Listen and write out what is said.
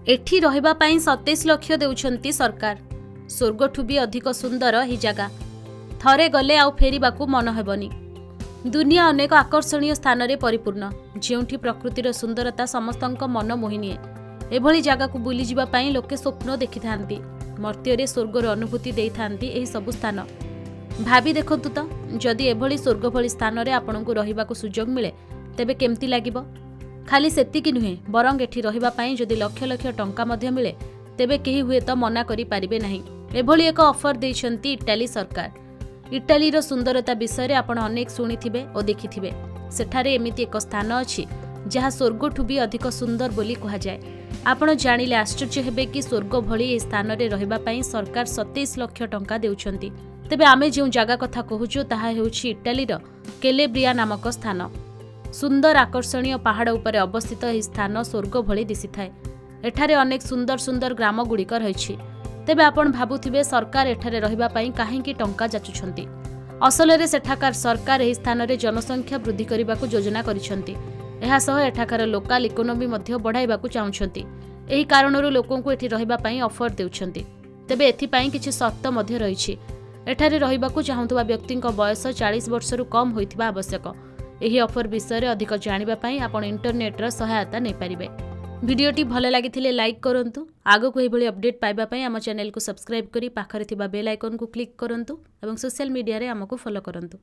ଏଠି ରହିବା ପାଇଁ 27 ଲକ୍ଷ ଦେଉଛନ୍ତି ସରକାର। ସ୍ୱର୍ଗଠୁ ବି ଅଧିକ ସୁନ୍ଦର ଏହି ଜାଗା। ଥରେ ଗଲେ ଆଉ ଫେରିବାକୁ ମନ ହେବନି। ଦୁନିଆ ଅନେକ ଆକର୍ଷଣୀୟ ସ୍ଥାନରେ ପରିପୂର୍ଣ୍ଣ, ଯେଉଁଠି ପ୍ରକୃତିର ସୁନ୍ଦରତା ସମସ୍ତଙ୍କ ମନ ମୋହିନିଏ। ଏଭଳି ଜାଗାକୁ ବୁଲିଯିବା ପାଇଁ ଲୋକେ ସ୍ୱପ୍ନ ଦେଖିଥାନ୍ତି। ମର୍ତ୍ତ୍ୟରେ ସ୍ୱର୍ଗର ଅନୁଭୂତି ଦେଇଥାନ୍ତି ଏହି ସବୁ ସ୍ଥାନ। ଭାବି ଦେଖନ୍ତୁ ତ, ଯଦି ଏଭଳି ସ୍ୱର୍ଗ ଭଳି ସ୍ଥାନରେ ଆପଣଙ୍କୁ ରହିବାକୁ ସୁଯୋଗ ମିଳେ, ତେବେ କେମିତି ଲାଗିବ? ଖାଲି ସେତିକି ନୁହେଁ, ବରଂ ଏଠି ରହିବା ପାଇଁ ଯଦି ଲକ୍ଷ ଲକ୍ଷ ଟଙ୍କା ମଧ୍ୟ ମିଳେ, ତେବେ କେହି ହୁଏତ ମନା କରିପାରିବେ ନାହିଁ। ଏଭଳି ଏକ ଅଫର ଦେଇଛନ୍ତି ଇଟାଲୀ ସରକାର। ଇଟାଲୀର ସୁନ୍ଦରତା ବିଷୟରେ ଆପଣ ଅନେକ ଶୁଣିଥିବେ ଓ ଦେଖିଥିବେ। ସେଠାରେ ଏମିତି ଏକ ସ୍ଥାନ ଅଛି, ଯାହା ସ୍ୱର୍ଗଠୁ ବି ଅଧିକ ସୁନ୍ଦର ବୋଲି କୁହାଯାଏ। ଆପଣ ଜାଣିଲେ ଆଶ୍ଚର୍ଯ୍ୟ ହେବେ କି ସ୍ୱର୍ଗ ଭଳି ଏହି ସ୍ଥାନରେ ରହିବା ପାଇଁ ସରକାର 27 ଲକ୍ଷ ଟଙ୍କା ଦେଉଛନ୍ତି। ତେବେ ଆମେ ଯେଉଁ ଜାଗା କଥା କହୁଛୁ, ତାହା ହେଉଛି ଇଟାଲୀର କେଲେବ୍ରିଆ ନାମକ ସ୍ଥାନ। ସୁନ୍ଦର ଆକର୍ଷଣୀୟ ପାହାଡ଼ ଉପରେ ଅବସ୍ଥିତ ଏହି ସ୍ଥାନ ସ୍ୱର୍ଗ ଭଳି ଦିଶିଥାଏ। ଏଠାରେ ଅନେକ ସୁନ୍ଦର ସୁନ୍ଦର ଗ୍ରାମଗୁଡ଼ିକ ରହିଛି। ତେବେ ଆପଣ ଭାବୁଥିବେ, ସରକାର ଏଠାରେ ରହିବା ପାଇଁ କାହିଁକି ଟଙ୍କା ଯାଚୁଛନ୍ତି? ଅସଲରେ ସେଠାକାର ସରକାର ଏହି ସ୍ଥାନରେ ଜନସଂଖ୍ୟା ବୃଦ୍ଧି କରିବାକୁ ଯୋଜନା କରିଛନ୍ତି। ଏହାସହ ଏଠାକାର ଲୋକାଲ ଇକୋନୋମି ମଧ୍ୟ ବଢ଼ାଇବାକୁ ଚାହୁଁଛନ୍ତି। ଏହି କାରଣରୁ ଲୋକଙ୍କୁ ଏଠି ରହିବା ପାଇଁ ଅଫର ଦେଉଛନ୍ତି। ତେବେ ଏଥିପାଇଁ କିଛି ସର୍ତ୍ତ ମଧ୍ୟ ରହିଛି। ଏଠାରେ ରହିବାକୁ ଚାହୁଁଥିବା ବ୍ୟକ୍ତିଙ୍କ ବୟସ 40 ବର୍ଷରୁ କମ୍ ହୋଇଥିବା ଆବଶ୍ୟକ। ଏହି ଅଫର ବିଷୟରେ ଅଧିକ ଜାଣିବା ପାଇଁ ଆପଣ ଇଣ୍ଟରନେଟ୍ର ସହାୟତା ନେଇପାରିବେ। ଭିଡ଼ିଓଟି ଭଲ ଲାଗିଥିଲେ ଲାଇକ୍ କରନ୍ତୁ। ଆଗକୁ ଏହିଭଳି ଅପଡେଟ୍ ପାଇବା ପାଇଁ ଆମ ଚ୍ୟାନେଲକୁ ସବସ୍କ୍ରାଇବ୍ କରି ପାଖରେ ଥିବା ବେଲ୍ ଆଇକନ୍କୁ କ୍ଲିକ୍ କରନ୍ତୁ ଏବଂ ସୋସିଆଲ ମିଡ଼ିଆରେ ଆମକୁ ଫଲୋ କରନ୍ତୁ।